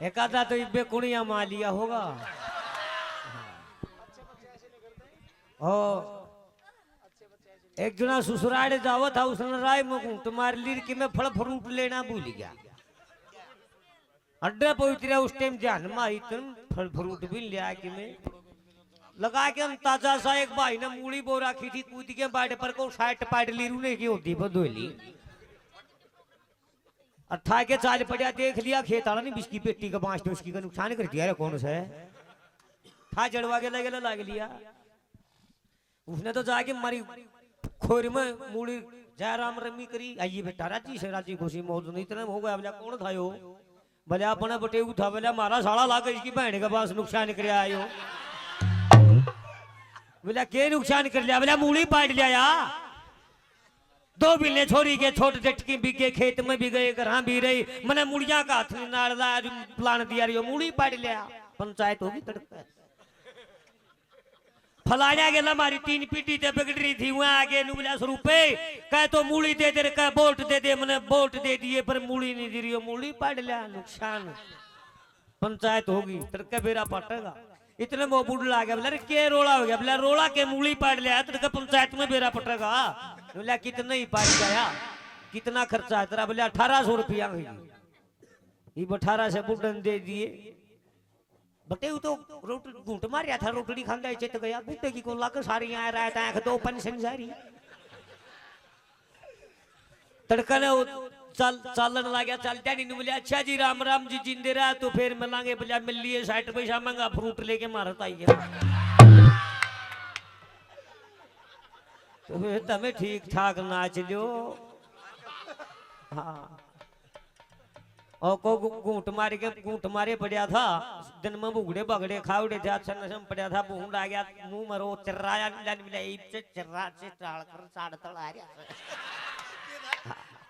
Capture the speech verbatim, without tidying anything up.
एक आधा तो इब्बे कुणिया मार लिया होगा। ओ, एक जना ससुराल जावा था, उसने राय में घूंट मार ली कि मैं फल फ्रूट लेना भूल गया। अड्डे पहुंच रहा, उस टाइम ध्यान में आई, तुम फल फ्रूट भी लिया कि मैं लगा के अंदाजा सा एक भाई ने मूली बो रखी थी, कूद के बाड़े पर को साइड पाट ली, रूने की होती बदोली। और था के चाल पड़ा, देख लिया खेत आला नहीं, बिस्की पेटी का बांस तो उसकी का नुकसान कर दिया रे, कौन सा है? था जड़वा के लगे लाग लिया। उसने तो जाके मारी खोर में मूली, जयराम रमी करी, आइए बेटा राजी से राजी खुशी मौज नहीं, इतने हो गया, बोला कौन था यो? बोले अपने बटेऊ था, बोले हमारा साला लागे इसकी बहन के पास नुकसान कर आयो। बोला के नुकसान कर लिया? बोला मूली पाट लिया या। दो बिल्ले छोरी के छोट डटकी बिगे खेत में भी गए, घर भी रही, मने मुड़िया का हाथ नहीं नाड़ ला, आज प्लान दिया रही हो, मूली पाट लिया। पंचायत होगी तड़के। फलाया गेला हमारी तीन पीढ़ी ते बिगड़ रही थी, वहां आगे नुगला स्वरूपे कह तो मूली दे दे, कह वोट दे दे, मने वोट दे दिए पर मूली नहीं दे रही हो, मूली पाट लिया, नुकसान। पंचायत होगी, तड़के बेरा पटेगा। इतने में बुढ़ला आ गया, बोला अरे के रोला हो गया? बोला रोला के, मूली पाट लिया, तड़के पंचायत में बेरा पटेगा। बोला कितना ही पाट गया, कितना खर्चा है तेरा? बोला अठारह सौ रुपया हुई। ये अठारह से बुढ़न दे दिए। बटे वो तो रोट घूंट मार रहा था, रोटड़ी खांदा ही चित गया। बूटे की को लग सारी आए, रात आंख दो पेंशन जारी। तड़का ने वो चल, चालन लग गया, चलता नहीं। बोले अच्छा जी, राम राम जी, जिंदे रह, तो फिर मिलांगे। बोला मिल लिए, साठ पैसा महंगा फ्रूट लेके मारत आई है। तो फिर तमें ठीक ठाक नाच लियो। हाँ। और को घू-, घूंट मार के, घूंट मारे पड़ा था। दिन में भुगड़े बगड़े खावड़े थे, अच्छा नशे में पड़ा था, भूंड आ गया, मुंह में रो चिर्राया, मिला मिला, ईब से चिर्रा से चाल कर साड़ तड़ आ रहा। हाँ।